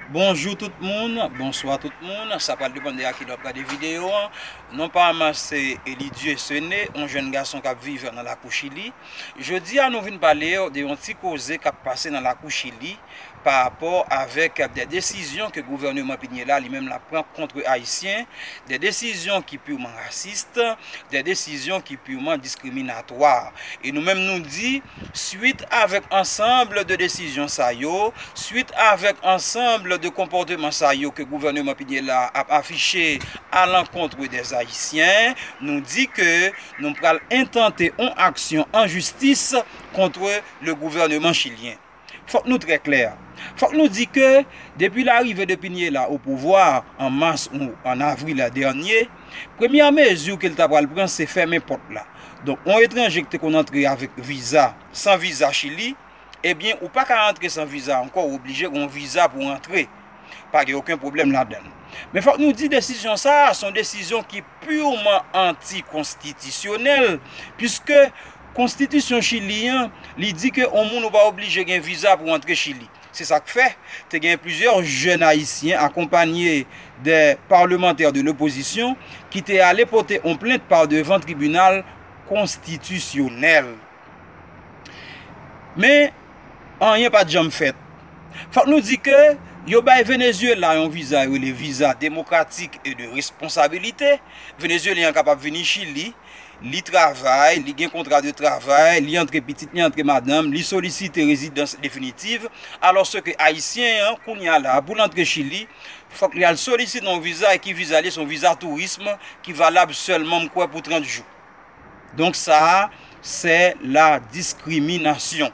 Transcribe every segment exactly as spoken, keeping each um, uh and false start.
Bonjou tout moun, bonswa tout moun. Sa pral depann de a kilè w ap gade videyo an. Non pa m se Elidieu Sene, yon jèn gason k ap viv nan lakou Chili. Jodi a, nou vin pale w de yon ti koze k ap pase nan lakou Chili pa rapò avèk de desizyon ke gouvèneman Piñera li menm l ap pran kont Ayisyen, de desizyon ki piman rasis, de desizyon ki piman diskriminatwa. E nou menm nou di, swit avèk ansanm de desizyon sa yo, swit avèk ansanm de konpòteman sa yo ke gouvèneman Piñera ap afiche alankont dè Ayisyen, nou di ke nou pral entante yon aksyon an jistis kont le gouvèneman chilyen. Fòk nou trè klè. Fòk nou di ke depi larive de Piñera o pouvwa an mas ou an avril dènye, premyè mezi ke l ta pral pran se fèmen pòt la. Donk, yon etranje ki te konn antre avèk viza, san viza Chili, ebyen, ou pa ka antre san viza ankò, ou oblije gen yon viza pou w antre. Pa gen okenn pwoblèm ladan l. Men fòk nou di desizyon sa a, se yon desizyon ki piman antikonstitisyonèl, piske konstitisyon Chili an, li di ke yon moun ou pa oblije gen viza pou w antre Chili. Se sa k fè, te gen plizyè jèn ayisyen akonpanye de parlemantè de lopozisyon ki te ale pote yon plent pa devan tribinal konstitisyonèl. Men, anyen pa t janm fèt. Fòk nou di ke yo bay Venezuela yon viza yo rele viza demokratik e de responsabilite. Venezuelyen an kapab vini Chili, li travay, li gen kontra de travay, li antre pitit, li antre madanm, li solisite rezidans definitiv, alòske ayisyen an, kounye a la, pou l antre Chili, fòk li al solisite yon viza, e ki viza li ye? Se yon viza tourism ki valab sèlman, m kwè, pou trant jou. Donk sa a, c'est la discrimination.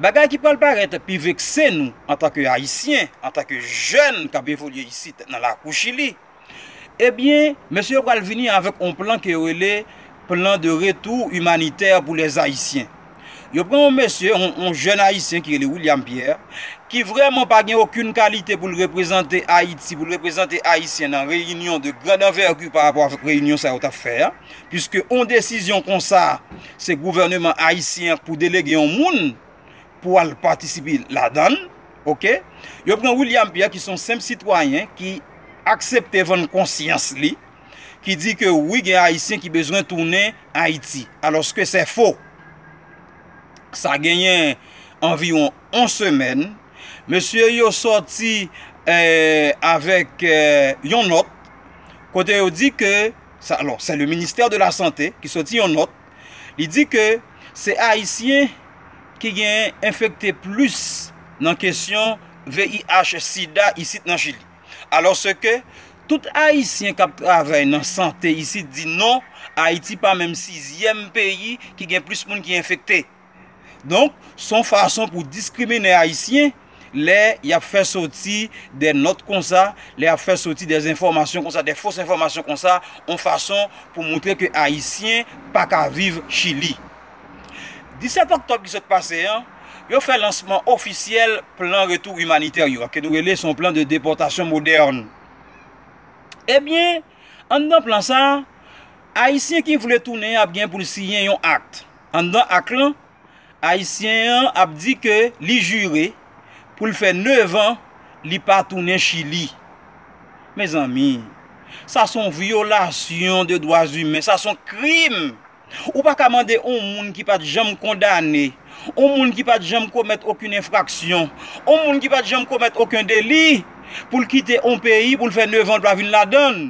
Bagay ki pral parèt pi vekse nou antanke Ayisyen, antanke jèn k ap evolye isit nan lakou Chili, ebyen, mesye yo pral vini avèk yon plan ke yo rele plan de retour humanitaire pour les Haïtiens. Yo pran yon mesye, yon, yon jèn Ayisyen ki rele William Pierre, ki vrèman pa gen okenn kalite pou l reprezante Ayiti, pou l reprezante Ayisyen nan reyinyon de grande envergure pa rapò avèk reyinyon sa yo t ap fè a, piske yon desizyon konsa, se gouvèneman ayisyen an k pou delege yon moun pou al patisipe ladan l, oke? Yo pran William Pierre, ki se yon senp sitwayen, ki aksepte vann konsyans li, ki di ke wi, gen Ayisyen ki bezwen tounen Ayiti, alòske se fo. Sa genyen anviwon yon semèn, mesye yo sòti, eh, avèk, eh, yon nòt, kote yo di ke, sa, alò, se le ministè de la sante ki sòti yon nòt, li di ke se Ayisyen ki gen enfekte plis nan kesyon V I H sida isit nan Chili. Alòske tout Ayisyen k ap travay nan sante isit di non, Ayiti pa menm sizyèm peyi ki gen plis moun ki enfekte. Donk, se yon fason pou diskrimine Ayisyen lè y ap fè soti de nòt konsa, lè y ap fè soti de enfòmasyon konsa, de fos enfòmasyon konsa, yon fason pou montre ke Ayisyen pa ka viv Chili. Disèt òktòb ki sot pase an, yo fè lansman ofisyèl plan retou imanitè yo a, ke nou rele se yon plan de depòtasyon modèn. Ebyen, anndan plan sa a, Ayisyen ki vle tounen an ap gen pou l siyen yon akt. Anndan akt lan, Ayisyen an ap di ke li jire pou l fè nevan li pa tounen Chili. Mezanmi, sa se yon vyolasyon de dwa imen, sa se yon krim. Ou pa ka mande yon moun ki pa t janm kondane, yon moun ki pa t janm komèt okenn enfraksyon, yon moun ki pa t janm komèt okenn deli, pou l kite yon peyi, pou l fè nevan l pa vin ladan l.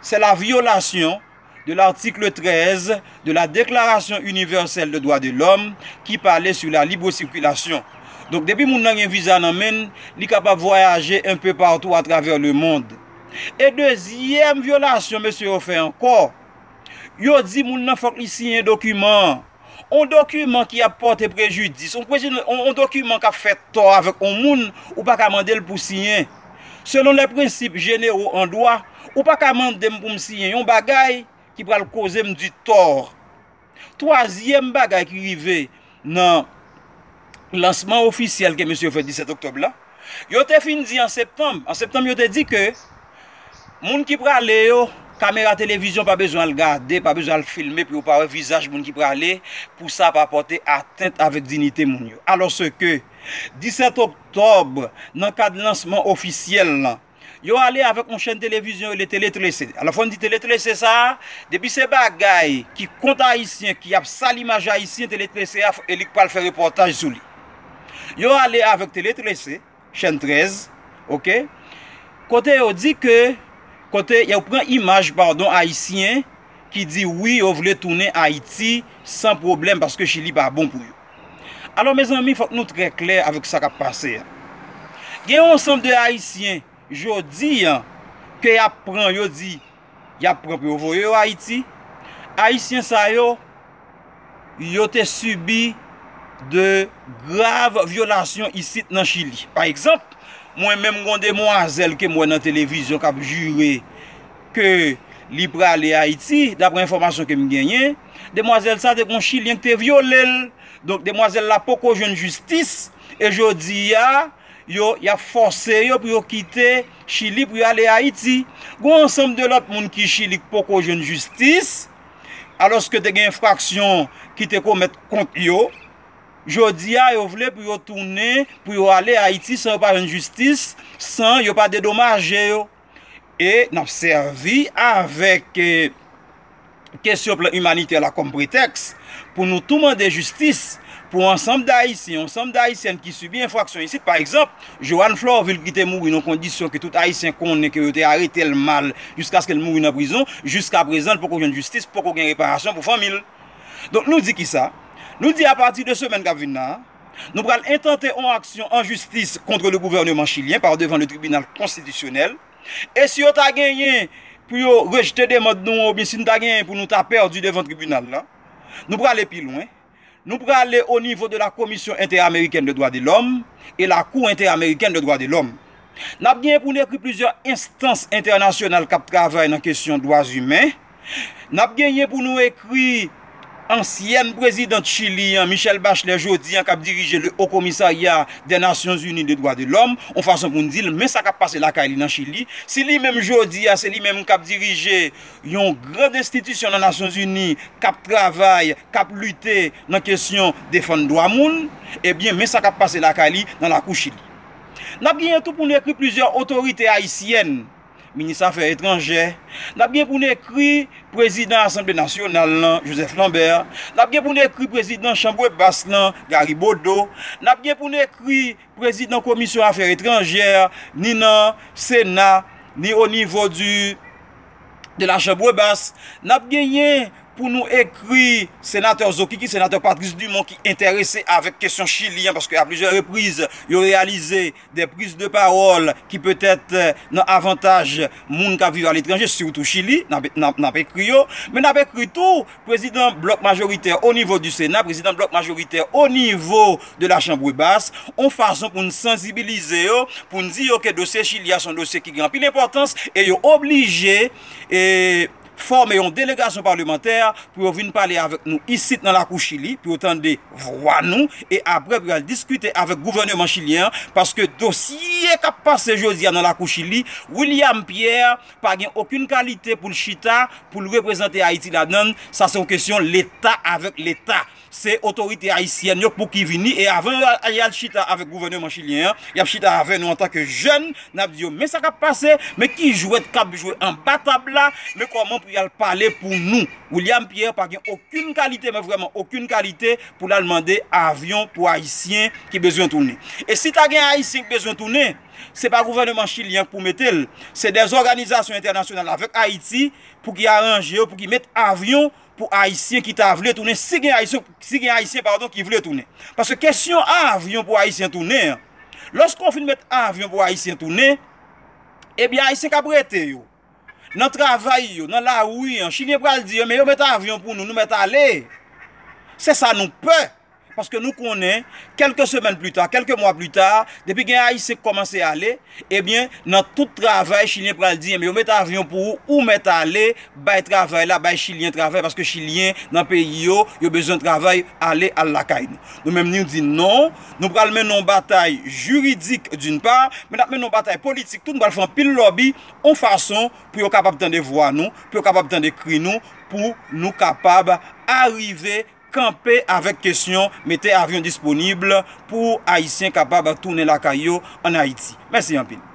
C'est la violation de l'article treize de la Déclaration universelle des droits de l'homme qui parlait sur la libre circulation. Donk, depi moun nan gen viza nan men l, li kapab vwayaje un peu partout à travers le monde. E dezyèm vyolasyon mesye yo fè ankò, yo di moun nan fòk li siyen dokiman an. Yon dokiman ki ap pòte prejidis, yon, prejidis, yon, yon dokiman k ap fè tò avèk yon moun, ou pa ka mande l pou siyen. Selon les principes généraux en droit, ou pa ka mande m pou m siyen yon bagay ki pral koze m di tò. Twazyèm bagay ki rive nan lansman ofisyèl ke mesye yo fè disèt oktòb la, yo te fin di an septanm, an septanm yo te di ke moun ki prale yo, Kamera televizyon pa bezwen al gade, pa bezwen al filme pou yo pa wè vizaj moun ki prale, pou sa pa pòte atent avèk diyite moun yo. Alòske disèt oktòb, nan kad lansman ofisyèl lan, yo ale avèk yon chèn televizyon rele Télé Trese. Alò, fò n di Télé Trese sa a, depi se bagay ki kont Ayisyen, ki ap sal imaj Ayisyen, Télé Trese a, e li k pral fè repòtaj sou li. Yo ale avèk Télé Trese, chèn trèz, oke? Kote yo di ke, kote yo pran imaj, padon, Ayisyen ki di wi, yo vle tounen Ayiti san pwoblèm paske Chili pa bon pou yo. Alò, mezanmi, fòk nou trè klè avèk sa k ap pase a. Gen yon ansanm de Ayisyen, jodi a, ke y ap pran, yo di, y ap pran pou yo voye yo Ayiti. Ayisyen sa yo, yo te sibi de grav vyolasyon isit nan Chili. Pa egzanp, mwen menm, gen yon demwazèl ke m wè nan televizyon k ap jire ke li prale Ayiti, daprè enfòmasyon ke m genyen. Demwazèl sa te gen yon Chilyen ki te vyole l. Donk, demwazèl la poko jwenn jistis. E jodi a, yo, y ap fòse yo pou yo kite Chili pou yo ale Ayiti. Gen yon ansanm de lòt moun ki Chili k poko jwenn jistis, alòske te gen enfraksyon ki te komèt kont yo. Jodi a, yo vle pou yo tounen, pou yo ale Ayiti san yo pa jwenn jistis, san yo pa dedomaje yo. E n ap sèvi avèk, eh, kesyon plan imanitè la kòm pretèks pou nou tou mande jistis pou ansanm d Ayisyen, ansanm d Ayisyèn ki sibi enfraksyon isit. Pa egzanp, Joanne Florvil ki te mouri nan kondisyon ke tout Ayisyen konnen ke yo te arete l mal jiskaske l mouri nan prizon, jiskaprezan l poko jwenn jistis, poko gen reparasyon pou fanmi l. Donk, nou di kisa? Nou di apati de semèn k ap vin la, nou pral entante yon aksyon an jistis contre le gouvernement chilien par devant le tribunal constitutionnel. E si yo ta genyen pou yo rejte demann nou an, oubyen si nou ta genyen pou nou ta pèdi devan tribinal la, nou prale pi lwen. Nou prale o nivo de la Commission Interaméricaine de Droits de l'Homme et la Cour Interaméricaine de Droits de l'Homme. N ap genyen pou n ekri plizyè enstans entènasyonal k ap travay nan kesyon dwa imen. N ap genyen pou nou ekri ansyèn prezidant Chili an, Michelle Bachelet, jodi an, k ap dirije le Haut Commissariat des Nations Unies des Droits de l'Homme, yon fason pou n di l, men sa k ap pase lakay li nan Chili. Si li menm jodi a, se li menm k ap dirije yon gran enstitisyon nan Nasyonzini k ap travay, k ap lite nan kesyon defann dwa moun, ebyen, men sa k ap pase lakay li nan lakou Chili. N ap genyen tou pou n ekri plizyè otorite ayisyèn, minis afè etranjè. N ap gen pou n ekri prezidan Asanble Nasyonal lan, Joseph Lambert. N ap gen pou n ekri prezidan Chanbre Bas lan, Gary Bodeau. N ap gen pou n ekri prezidan Komisyon Afè Etranjè, ni nan Sena, ni o nivo di, de la Chambre Basse. N ap genyen pou nou ekri senatè Zokiki, senatè Patrice Dumont ki enterese avèk kesyon Chili an, paske a plizyè repriz, yo reyalize de priz de pawòl ki petèt, eh, nan avantaj moun k ap viv aletranje, sitou Chili, n ap, n ap, n ap ekri yo, men n ap ekri tou prezidan blòk majoritè o nivo di Sena, prezidan blòk majoritè o nivo de la Chambre Basse, yon fason pou n sansibilize yo, pou n di yo ke dosye Chili a se yon dosye ki gen anpil enpòtans, e yo oblije, e, fòme yon delegasyon palemantè pou yo vin pale avèk nou isit nan lakou Chili, pou yo tande vwa nou, e apre pou y al diskite avèk gouvèneman chilyen an, paske dosye k ap pase jodi a nan lakou Chili, William Pierre pa gen okenn kalite pou l chita, pou l reprezante Ayiti ladan l, sa se yon kesyon Leta avèk Leta. Se otorite ayisyèn yo pou ki vini, e avan yo al, y al chita avèk gouvèneman chilyen an, y ap chita avè nou antanke jèn, n ap di yo, men sa k ap pase, men ki jwèt k ap jwe anba tab la, men kòman pou y al pale pou nou. William Pierre pa gen okenn kalite, men vrèman okenn kalite, pou l al mande avyon pou Ayisyen ki bezwen tounen. E si ta gen Ayisyen ki bezwen tounen, se pa gouvèneman chilyen k pou mete l, se dè òganizasyon entènasyonal avèk Ayiti pou ki aranje yo, pou ki met avyon pou Ayisyen ki ta vle tounen, si gen Ayisyen, si gen Ayisyen, padon, ki vle tounen. Paske kesyon avyon pou Ayisyen tounen an, lòske w fin met avyon pou Ayisyen tounen, ebyen, Ayisyen k ap rete yo, nan travay yo, nan lari an, Chilyen pral di yo, men yo met avyon pou nou, nou mèt ale. Se sa nou pè. Paske nou konnen, kèlke semèn pli ta, kèlke mwa pli ta, depi gen Ayisyen k kòmanse ale, ebyen, nan tout travay, Chilyen pral di, enben, yo met avyon pou ou, ou mèt ale, bay travay la, bay Chilyen travay, paske Chilyen nan peyi yo, yo bezwen travay, ale al lakay nou. Nou menm, nou di non, nou pral mennen yon batay jiridik, d'une part, men n ap mennen yon batay politik tou, nou pral fè anpil lòbi, yon fason pou yo kapab tande vwa nou, pou yo kapab tande kri nou, pou nou kapab arive kanpe avèk kesyon mete avyon disponib pou Ayisyen kapab tounen lakay yo ann Ayiti. Mèsi anpil.